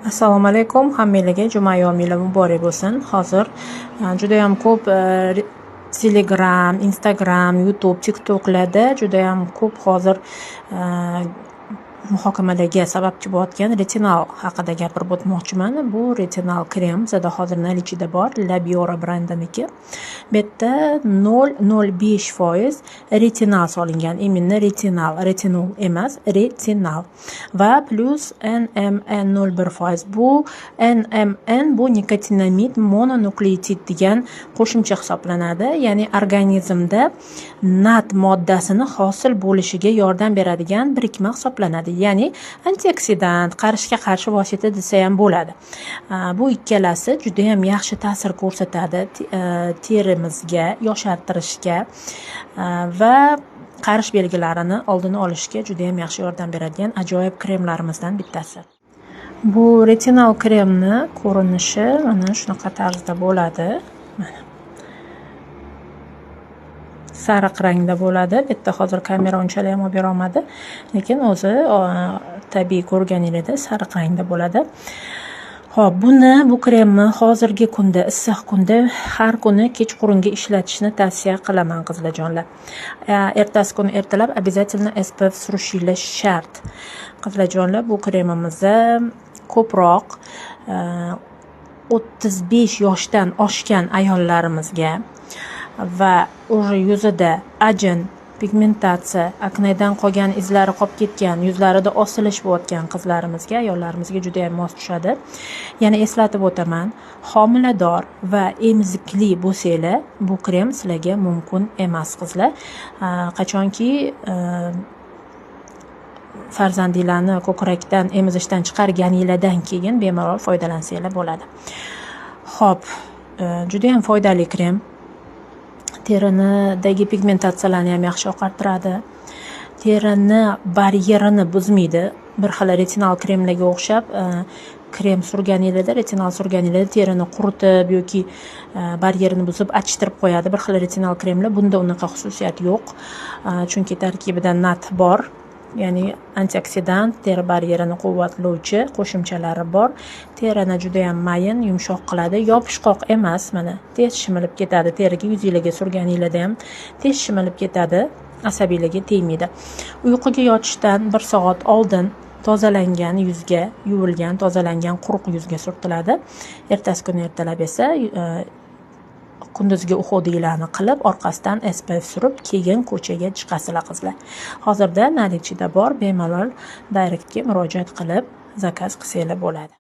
Assalomu alaykum hammanglarga, juma ayyominglar muborak bo'lsin. Hozir judayam ko'p Telegram, Instagram, YouTube, TikToklarda judayam ko'p hozir muhokamalarga sababchi bo'layotgan retinal haqida gapirib o'tmoqchiman. Bu retinal krem bizada hozir наличие da bor, Labiora brendiniki. Bu yerda 0,05% retinal solingan. Именно retinal, retinol emas, retinal. Va plyus NMN 0,1%. Bu NMN, bu nikotinamid mononukleotid degan qo'shimcha hisoblanadi. Ya'ni organizmda NAD moddasini hosil bo'lishiga yordam beradigan birikma hisoblanadi. Ya'ni antioksidant, qarishga qarshi vosita desa ham bo'ladi. Bu ikkalasi judayam yaxshi ta'sir ko'rsatadi terimizga, yoshartirishga va qarish belgilarini oldini olishga judayam yaxshi yordam beradigan ajoyib kremlarimizdan bittasi. Bu retinal kremni ko'rinishi mana shunaqa tarzda bo'ladi. Mana. Sariq rangda bo'ladi. Bu yerda hozir kamera unchalik ham olib bera olmadi, lekin o'zi tabiiy ko'rganinglarda sariq rangda bo'ladi. Xo'p, bu kremni hozirgi kunda, issiq kunda har kuni kechqurungi ishlatishni tavsiya qilaman, qizlarjonlar. Ertasi kuni ertalab обязательно SPF surishinglar shart. Qizlarjonlar, bu kremimizni ko'proq 35 yoshdan oshgan ayollarimizga va уже yuzida ajin, pigmentatsiya, aknedan qolgan izlari qolib ketgan, yuzlarida osilish bo'layotgan qizlarimizga, ayollarimizga judayam mos tushadi. Yana eslatib o'taman, homilador va emizikli bo'lsanglar, bu krem sizlarga mumkin emas, qizlar. Qachonki farzandinglarni ko'krakdan emizishdan chiqarganinglardan keyin bemalol foydalansanglar bo'ladi. Xo'p, judayam foydali krem. Terinidagi pigmentatsiyalarni ham yaxshi oqartiradi. Terini baryerini buzmaydi. Bir xil retinal kremlarga o'xshab, krem surganinglarda, retinal surganinglarda terini quritib yoki baryerini buzib, achishtirib qo'yadi bir xil retinal kremlar. Bunda unaqa xususiyat yo'q. Chunki tarkibida NAD bor. Ya'ni antioksidant, teri baryerini quvvatlovchi qo'shimchalari bor. Terini judayam mayin, yumshoq qiladi. Yopishqoq emas, mana tez shimilib ketadi. Teriga, yuzinglarga surganinglarda ham tez shimilib ketadi. Asabiylarga tegmaydi. Uyquga yotishdan 1 soat oldin tozalangan yuzga, yuvilgan, tozalangan quruq yuzga surtiladi. Ertasi kuni ertalab esa kunduzgi уход inglarni qilib, orqasidan SPF surib, keyin ko'chaga chiqasizlar, qizlar. Hozirda наличие da bor, bemalol direktga murojaat qilib, zakaz qilsanglar bo'ladi.